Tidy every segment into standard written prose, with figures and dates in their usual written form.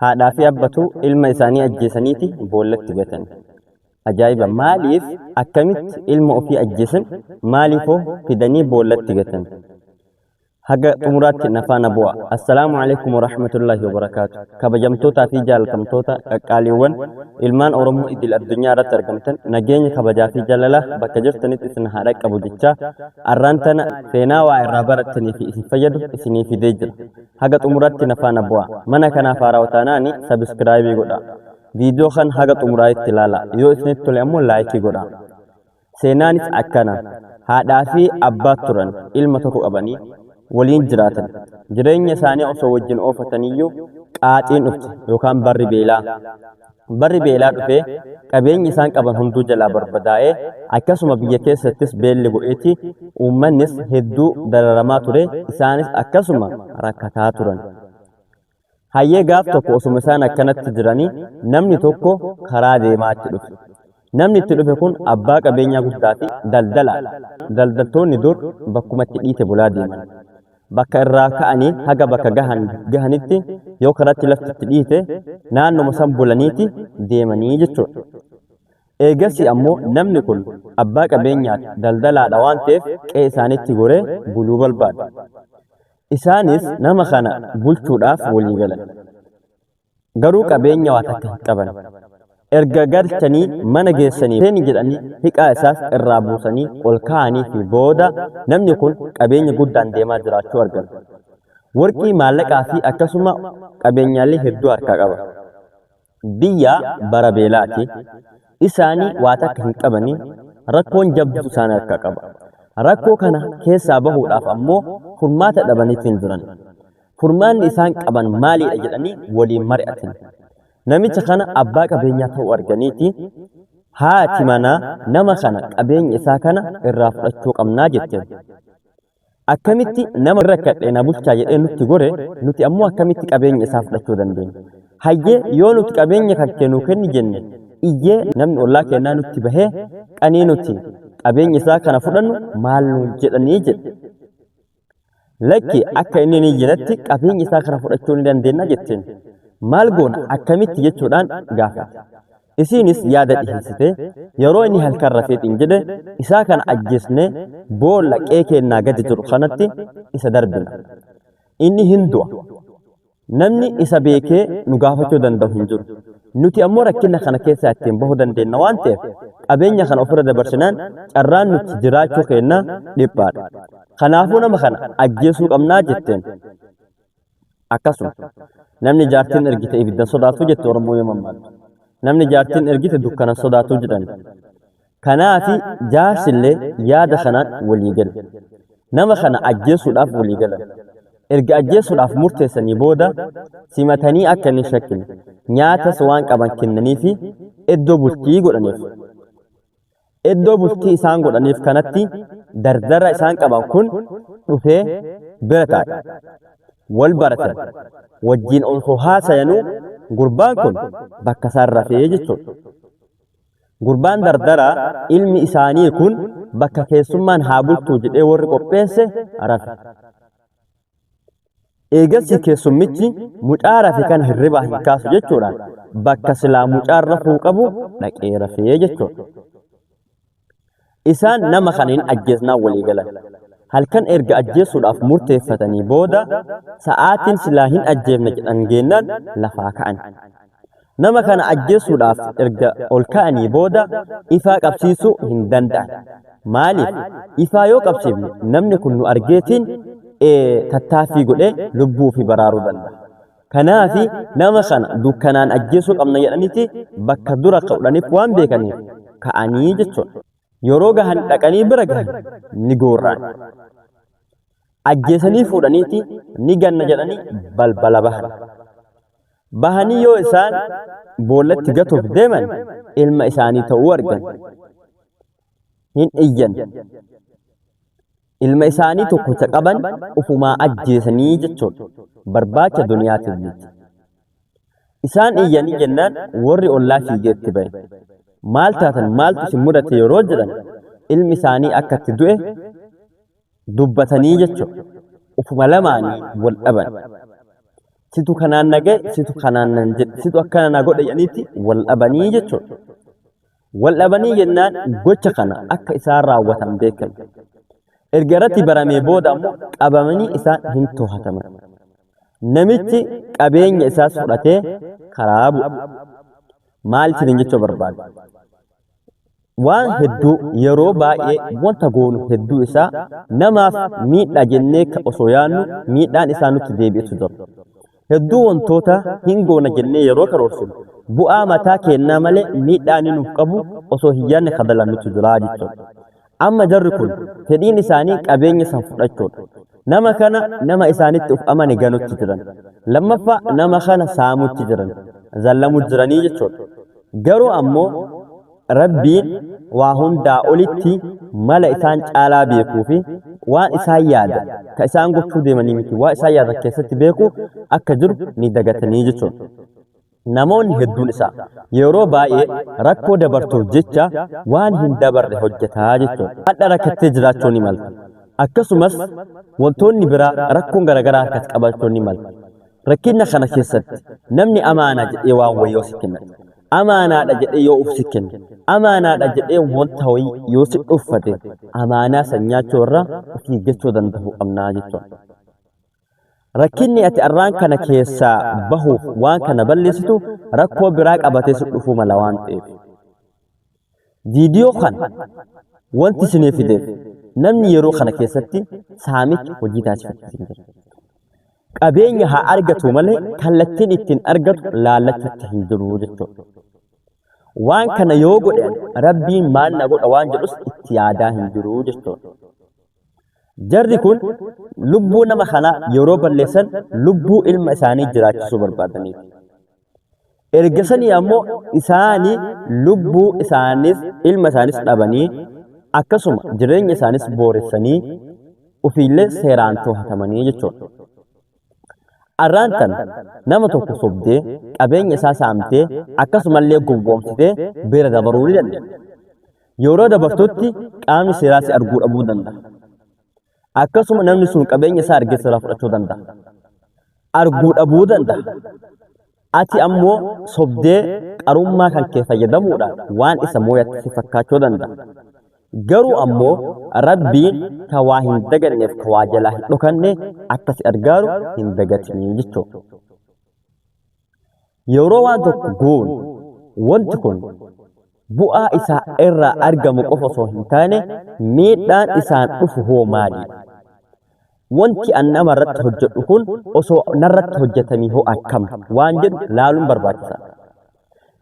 Haadhaa fi abbatu ilma isaanii ajjeesaniiti boollatti gatan. Ajaa'iba! Maaliif akkamitti ilma ofii ajjeesan maaliifoo fidanii boollatti gatan? Haga xumuraatti na faana bu'a. Assalaamu alaikum warahmatullaahi wabarakaatu. Kabajamtootaa fi jaalatamtoota qaqqaaliiwwan ilmaan Oromoo idil addunyaa irratti argamtan nageenya kabajaa fi jaalala bakka jirtanitti isin haa dhaqqabu jechaa arraan tana seenaa waa irraa barattanii fi isin fayyadu isinii fidee jira. Haga xumuratti na faana bu'a. Mana kanaaf haarawa taanaani sabiskiraayibii godha. Viidiyoo kan haga xumuraa'itti ilaala. Yoo isinitti tole ammoo laayikii godha. Seenaanis akkana. Haadhaa fi abbaa turan ilma tokko qabanii waliin jiraatan. Jireenya isaanii osoo wajjin oofataniyyuu qaaxiin dhufte yookaan barri beelaa. Barri beelaa dhufee qabeenyi isaan qaban hunduu jalaa barbadaa'ee akkasuma biyya keessattis beelli bu'eeti uummannis hedduu dararamaa ture isaanis akkasuma rakkataa turan. Hayyee gaaf tokko osuma isaan akkanatti jiranii namni tokko karaa deemaa itti dhufe. Namni itti dhufe kun abbaa qabeenyaa guddaa fi daldalaadha. Daldaltoonni dur bakkuma itti dhiite bulaa deeman. Bakka irraa ka'anii haga bakka gahan gahanitti yoo karatti lafti itti dhiite naannoma san bulaniiti deemanii jechuudha. Eegasii ammoo namni kun abbaa qabeenyaati daldalaadha waan ta'eef qe'ee isaaniitti goree buluu barbaada. Isaanis nama kana bulchuudhaaf walii galan. Garuu qabeenya waa takka hin qaban. Erga galchanii mana geessanii seeni jedhanii hiqaa isaas irraa buusanii ol kaa'anii fi booda namni kun qabeenya guddaan deemaa jiraachuu argan. Warqii maallaqaa fi akkasuma qabeenyaalee hedduu harkaa qaba. Biyya bara beelaati. Isaani waa takka hin qabani. Rakkoon jabduutu isaan harkaa qaba. Rakkoo kana keessaa bahuudhaaf ammoo furmaata dhabaniitiin jiran. Furmaanni isaan qaban maaliidha jedhanii waliin mari'atan. Namicha kana abbaa qabeenyaa ta'uu arganiiti haati manaa nama kana qabeenya isaa kana irraa fudhachuu qabnaa jetteen. Akkamitti nama rakkadhe na bulchaa jedhee nutti gore nuti ammoo akkamitti qabeenya isaa fudhachuu dandeenya? Hayyee yoo nuti qabeenya kan kee nuu kenni jenne iyyee namni ollaa keenyaa nutti bahee qanii nuti qabeenya isaa kana fudhannu maal nuun jedhanii jedhe. Lakki akka inni ni jedhetti qabeenya isaa kana fudhachuu ni dandeenya jetteen. Maal goona akkamitti jechuudhaan gaafate. Isiinis yaada dhiheessite yeroo inni halkan rafeetiin jedhe isaa kana ajjeesnee boolla qe'ee keennaa gadi jiru kanatti isa darbina. Inni hin du'a. Namni isa beekee nu gaafachuu danda'u hin jiru. Nuti ammoo rakkina kana keessaa ittiin bahuu dandeenna waan ta'eef qabeenya kana ofirra dabarsinaan carraan nuti jiraachuu keenya dhiphaadha. Kanaafuu nama kana ajjeesuu qabnaa jetteen. Akkasuma namni jaartiin ergite ibidda sodaatu jette Oromoo yoo mammaaktu. Namni jaartiin ergite dukkana sodaatu jedhan. Kanaafi jaarsillee yaada kanaan walii gale. Nama kana ajjeesuudhaaf walii galan. Erga ajjeesuudhaaf murteessanii booda simatanii akka inni hin shakkine nyaatas waan qaban kennaniifi iddoo bultii godhaniif. Iddoo bultii isaan godhaniif kanatti dardara isaan qaban kun dhufee bira taa'e. Wal baratan. Wajjin osoo haasayanuu gurbaan kun bakka isaan rafee jechuudha. Gurbaan dardaraa ilmi isaanii kun bakka keessummaan haa bultuu jedhee warri qopheesse rafe. Eegasii keessummichi mucaa rafe kana hirribaa hin kaasu jechuudhaan bakka silaa mucaan rafuu qabu dhaqee rafee jechuudha. Isaan nama kana hin ajjeesnaan walii galan. Halkan erga ajjeesuudhaaf murteeffatanii booda sa'aatiin silaa hin ajjeefna jedhan geennaan lafaa ka'an. Nama kana ajjeesuudhaaf erga ol ka'anii booda ifaa qabsiisuu hin danda'an. Maaliif? Ifaa yoo qabsiifne namni kun nu argeetiin tattaaffii godhee lubbuu ofii baraaruu danda'a. Kanaafi nama kana dukkanaan ajjeesuu qabna jedhaniiti bakka dura ka'udhaniif waan beekaniif ka'anii jechuudha. Yeroo gahan dhaqanii bira gahan ni goorra'an. Ajjeesanii fuudhaniiti ni ganna jedhanii balbala bahan. Bahanii yoo isaan boollatti gatuuf deeman ilma isaanii ta'uu argan. Hin iyyan. Ilma isaanii tokkicha qaban ufumaa ajjeesanii jechuudha. Barbaacha duniyaatiif jecha. Isaan iyyanii jennaan warri ollaa fiigee itti ba'e. Maal taatan maaltu isin mudate yeroo jedhan ilmi isaanii akka itti du'e dubbatanii jechuudha. Ufuma lamaanii wal dhaban. Situ kanaan na ga'e, situ kanaan nan jedhe, situ akkana na godhe jedhaniiti wal dhabanii jechuudha. Wal dhabanii jennaan gocha kana akka isaan raawwatan beekame. Erga irratti baramee booda ammoo qabamanii isaan hin tohataman. Namichi qabeenya isaas fudhatee karaa bu'e. Maal isiniin jechuu barbaada? Waan hedduu yeroo baay'ee wanta goonu hedduu isaa namaaf miidhaa jennee osoo yaadnu miidhaan isaa nutti deebi'utu jira. Hedduu wantoota hin goona jennee yeroo karoorsinu bu'aa mataa keennaa malee miidhaa inni nuuf qabu osoo hin yaadne kadalannutu jira jechuudha. Amma jarri kun fedhiin isaanii qabeenya san fudhachuudha. Nama kana nama isaanitti of amane ganutti jiran. Lammaffaa nama kana saamutti jiran. Zallamu jiranii jechuudha. Garuu ammoo Rabbiin waa hundaa olitti mala isaan caalaa beekuu fi waan isaan yaadan ka isaan gochuu deemanii miti waa isaan yaadan keessatti beeku akka jiru ni dagatanii jechuudha. Namoonni hedduun isaa yeroo baay'ee rakkoo dabartuuf jecha waan hin dabarre hojjetaa jechuudha. Hadha rakkattee jiraachuu ni malta. Akkasumas wantoonni biraa rakkoon garaagaraa harkas qabachuu ni malta. Rakkina kana keessatti namni amaanaa jedhee waan wayii yoo si kennate, amaanaadha jedhee yoo uf si kenne, amaanaadha jedhee wanta wayii yoo si dhuffate, amaanaa san nyaachuu irraa of eeggachuu danda'uu qabnaa jechuudha. Rakkinni ati arraan kana keessaa bahuuf waan kana balleessitu rakkoo biraa qabatee si dhufuu mala waan ta'eef. Viidiyoo kana wanti isinii fideef namni yeroo kana keessatti saamicha hojii taasifachuuf hin jiru. Qabeenya haa argatu malee kallattiin ittiin argatu laallachuutti hin jiru jechuudha. Waan kana yoo godhe Rabbiin maal na godha waan jedhus itti yaadaa hin jiru jechuudha. Jarri kun lubbuu nama kanaa yeroo balleessan lubbuu ilma isaanii jiraachisuu barbaadaniiti. Erga sanii ammoo isaanii lubbuu isaanis ilma isaanis dhabanii akkasuma jireenya isaanis booressanii ofiillee seeraan to'atamanii jechuudha. Arraan tan nama tokko sobdee qabeenya isaa saamtee akkasumallee gowwoomsitee bira dabaruu ni dandeenya. Yeroo dabartutti qaamni seeraa si arguu dhabuu danda'a. Akkasuma namni sun qabeenya isaa argee sirraa fudhachuu danda'a. Arguu dhabuu danda'a. Ati ammoo sobdee qarummaa kan kee fayyadamuudhaan waan isa mooyatti si fakkaachuu danda'a. Garuu ammoo Rabbiin ka waa hin daganneef ka waa jalaa hin dhokanne akka si argaaru hin dagatinii jechuudha. Yeroo waan tokko goonu wanti kun bu'aa isaa irraa argamu qofa osoo hin taane miidhaan isaan dhufu hoo maali? Wanti an nama irratti hojjedhu kun osoo narratti hojjetamii hoo akkam waan jedhu laaluun barbaachisaadha.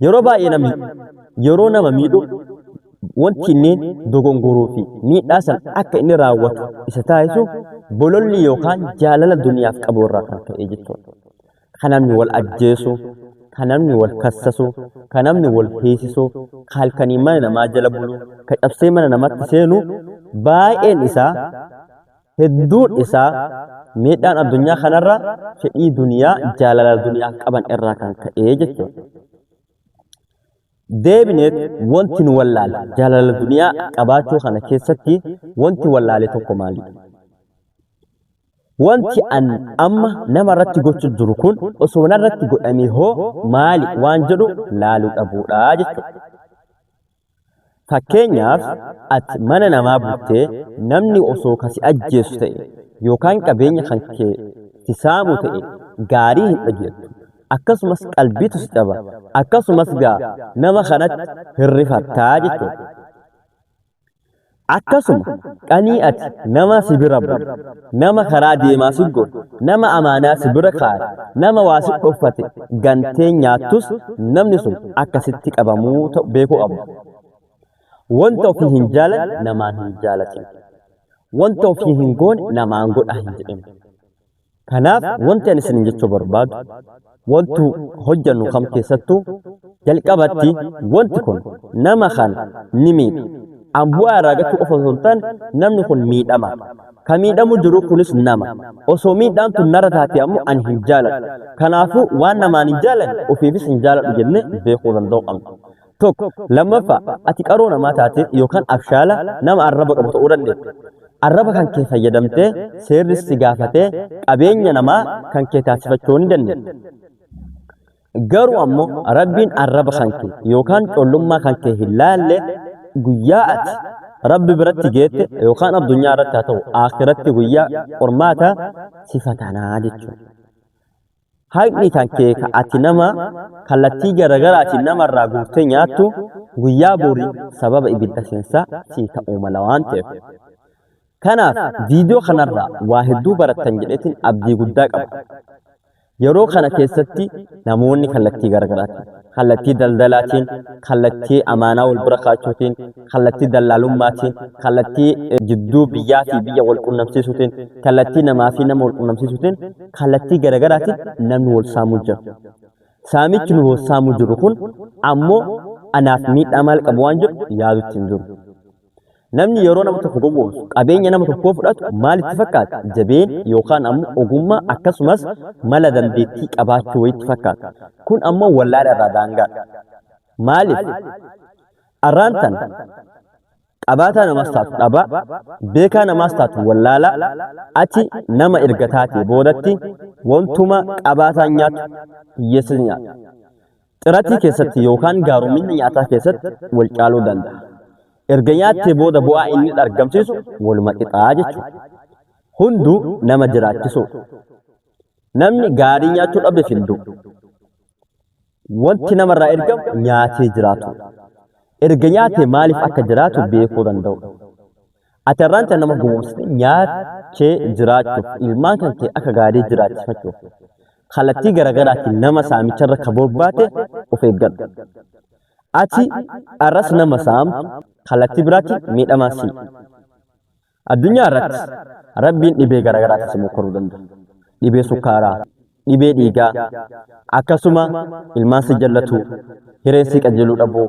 Yeroo baay'ee namni yeroo nama miidhu wanti inni dogongoruu fi miidhaa san akka inni raawwatu isa taasisu bololli yookaan jaalala duniyaaf qabu irraa kan ka'e jechuudha. Kan namni wal ajjeesu, kan namni wal kassasu, kan namni wal hiisisu, ka halkanii mana namaa jala bulu, ka cabsee mana namatti seenu baay'een isaa hedduun isaa miidhaan addunyaa kanarra fedhii duniyaa jaalala duniyaa qaban irraa kan ka'ee jechuudha. Deebineet wanti nu wallaale jaalala duniyaa qabaachuu kana keessatti wanti wallaale tokko maalidha? Wanti an amma nama irratti gochu jiru kun osoo narratti godhamee hoo maali waan jedhu laaluu dhabuudha jechuudha. Fakkeenyaaf ati mana namaa bultee namni osoo ka si ajjeesu ta'e yookaan qabeenya kan kee si saamu ta'e gaarii hin dhageettu. Akkasumas qalbiitu si caba. Akkasumas gaa nama kanatti hin rifattaa jechuudha. Akkasuma qanii ati nama si bira bu'u, nama karaa deemaa si godhu, nama amaanaa si bira kaa'e, nama waa si dhoffate gantee nyaattus namni sun akka sitti qabamuu ta'u beekuu qabda. Wanta ofii hin jaalanne namaan hin jaalatin. Wanta ofii hin goone namaan godhaa hin jedhin. Kanaaf wanti ani isinin jechuu barbaadu wantu hojjannu kam keessattuu jalqabatti wanti kun nama kana ni miidha. An bu'aa irraa argachuu qofa osoo hin taane namni kun miidhama. Ka miidhamu jiru kunis nama. Osoo miidhaan tun narra taate ammoo ani hin jaaladhu. Kanaafuu waan namaan hin jaalanne ofiifis hin jaaladhu jennee beekuu danda'uu qabna. Tokko lammaffaa ati qaroo namaa taate yookaan abshaala nama arraba qabu ta'uu dandeetta. Arraba kan kee fayyadamtee seerri si gaafatee qabeenya namaa kan kee taasifachuu ni dandeetta. Garuu ammoo Rabbiin arraba kan kee yookaan collummaa kan kee hin laalle guyyaa ati Rabbi biratti geette yookaan addunyaa irratti haa ta'u aakiratti guyyaa qormaata si fatanaa jechuudha. Haqni kan kee ka ati nama kallattii garagaraatiin namarraa guurtee nyaattu guyyaa borii sababa ibidda seensaa sii ta'uu mala waan ta'eef. Kanaaf viidiyoo kanarraa waa hedduu barattan jedheetiin abdii guddaa qaba. Yeroo kana keessatti namoonni kallattii garagaraatiin, kallattii daldalaatiin, kallattii amaanaa wal bira kaachuutiin, kallattii dallaalummaatiin, kallattii jidduu biyyaa fi biyya wal qunnamsiisuutiin, kallattii namaa fi nama wal qunnamsiisuutiin, kallattii garagaraatiin namni wal saamuu jira. Saamichi nu wal saamuu jiru kun ammoo anaaf miidhaa maal qabu waan jedhu yaadutti hin jiru. Namni yeroo nama tokko gowwoomsu qabeenya nama tokkoo fudhatu maal itti fakkaata? Jabeen yookaan ammoo ogummaa akkasumas mala dandeettii qabaachuu wayitti fakkaata. Kun ammoo wallaala irraa daangaadha. Maaliif? Arraan tana qabaataa namaas taatu dhabaa, beekaa namaas taatu wallaalaa, ati nama erga taatee boodatti wantuma qabaataan nyaatu hiyyeessis nyaata. Xiratii keessatti yookaan gaaromina nyaataa keessatti wal caaluu danda'a. Erga nyaattee booda bu'aa inni argamsiisu waluma qixaa jechuudha. Hunduu nama jiraachisuudha. Namni gaarii nyaachuu dhabeef hin du'u. Wanti namarraa ergamu nyaatee jiraatu. Erga nyaatee maaliif akka jiraatu beekuu danda'u. Ati har'aan tana nama gowwoomsite nyaachee jiraachuuf ilmaan kan kee akka gaarii jiraachifachuuf kallattii garaagaraatiin nama saamicharra ka bobbaate of eeggadhu. Ati arras nama saamtu kallattii biraatiin miidhamaa sii. Addunyaa irratti Rabbiin dhibee garaagaraatiin si mokkoruu danda'a. Dhibee sukkaaraa, dhibee dhiigaa, akkasuma ilmaan si jallatuu, hireen si qajeeluu dhabuu,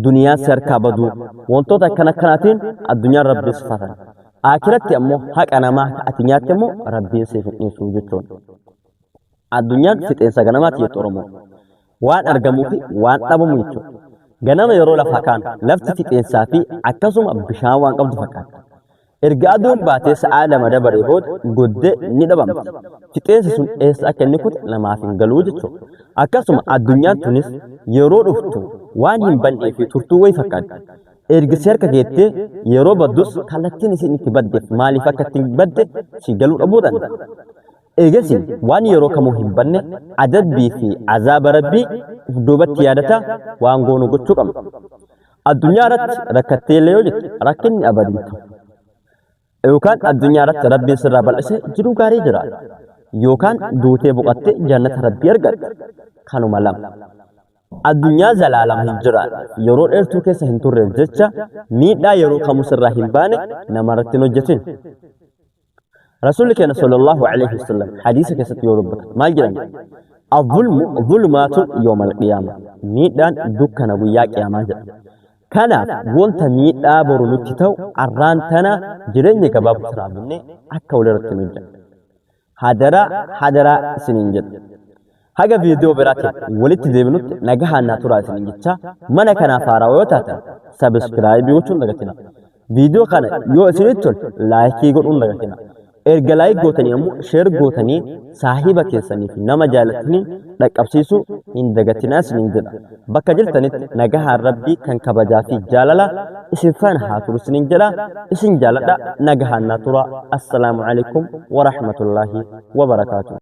duniyaan si harkaa baduu, wantoota akkana akkanaatiin addunyaan Rabbiin si fatana. Aakiratti ammoo haqa namaa ka ati nyaatte immoo Rabbiin siif hin dhiisu jechuudha. Addunyaan fixeensa ganamaati jettu Oromoon. Waan argamuu fi waan dhabamu jechuudha. Ganama yeroo lafaa kaanu lafti fixeensaa fi akkasuma bishaan waan qabdu fakkaatti. Erga aduun baatee sa'aa 2 dabaree booda goddee ni dhabamti. Fixeensi sun eessa akka inni kute namaaf hin galuu jechuudha. Akkasuma addunyaan tunis yeroo dhuftu waan hin bannee fi turtuu wayi fakkaatti. Erga si harka geettee yeroo baddus kallattiin isiin itti baddeef maaliif akka ittiin badde si galuu dhabuu danda'a. Eegasii waan yeroo kamuu hin banne adabbii fi azaaba Rabbii uf duubatti yaadataa waan goonu gochuu qabna. Addunyaa irratti rakkattee illee yoo jette rakkinni abadii hin ta'u. Yookaan addunyaa irratti Rabbiin sirraa bal'ise jiruu gaarii jiraata. Yookaan duutee boqattee jannata Rabbii argatta. Kanuma lama. Addunyaa zalaalam hin jiraanne yeroo dheertuu keessa hin turreef jecha miidhaa yeroo kamuu sirraa hin baane namarratti hin hojjetin. Rasuulli keenya sallallahu alaihi wasallam hadiisa keessatti yoo dubbatan maal jedhan? Azulmu zulumaatu yoomal qiyaama. Miidhaan dukkana guyyaa qiyaamaa jedha. Kanaaf wanta miidhaa boru nutti ta'u arraan tana jireenya gabaabatti raabinne akka walirratti hin hojjanne. Hadaraa hadaraa isiniin jedha. Haga viidiyoo biraatiin walitti deebinutti nagahaan naa turaa isiniin jechaa mana kanaaf haarawaa yoo taatan sabiskiraayibii gochuun dagatina. Viidiyoo kana yoo isinitti tole laayikii godhuun dagatina. Erga laayik gootanii ammoo sheer gootanii saahiba keessanii fi nama jaalattaniin dhaqqabsiisuu hin dagatinaa isiniin jedha. Bakka jirtanitti nagahaan Rabbii kan kabajaa fi jaalala isin faana haa turu isiniin jedha. Isin jaaladha nagahaan naa turaa. Assalaamu alaikum wa rahmatullaahi wa barakaatuh.